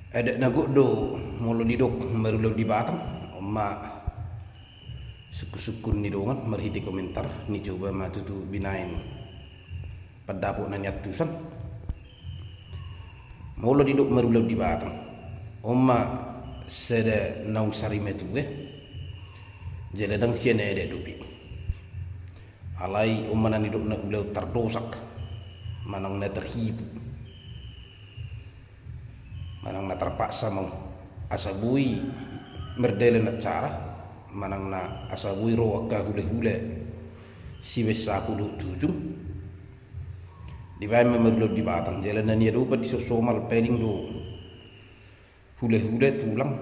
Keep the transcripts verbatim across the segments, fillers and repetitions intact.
Adat na gok do molo didok marulaon di batang, on ma sungkun-sungkun ni dongan marhite komentar, nicoba ma tutu binaen pandapot na niantusan. Molo didok marulaon di batang, on ma sada naung sari matua, jala ndang sian adat dope. Alai on ma na nidokna ulaon tardosak, manang na tarhipu, manang na tarpaksa ma on. Asa boi mardalan acara, manang na asa boi ro angka hula-hula sibaen saku dohot tujung, dibaen ma marulaon di batang. Jala na niadopan di son somal paling do hula-hula, tulang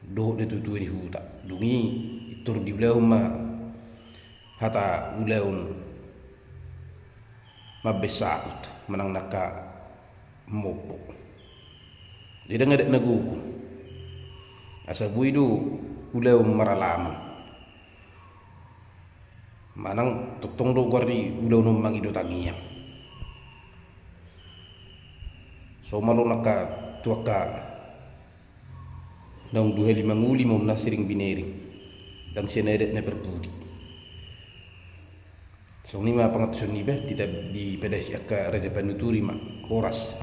dohot natua-tua ni huta. Dung i pintor diulahon ma hata ulaon mambaen saput manang na angka mompo. Jadi ndang adat na gok on. Asa boi do ulaon maralaman. Manang tongtong do goar ni ulaon on mangido tangiang. Somal on angka tu angka naung dua hali mangoli ma on na sering binering, ndang sian adat na parpudi. Songon i ma pangantuson niba, dita-, dipedasi angka raja panuturi ma, horas.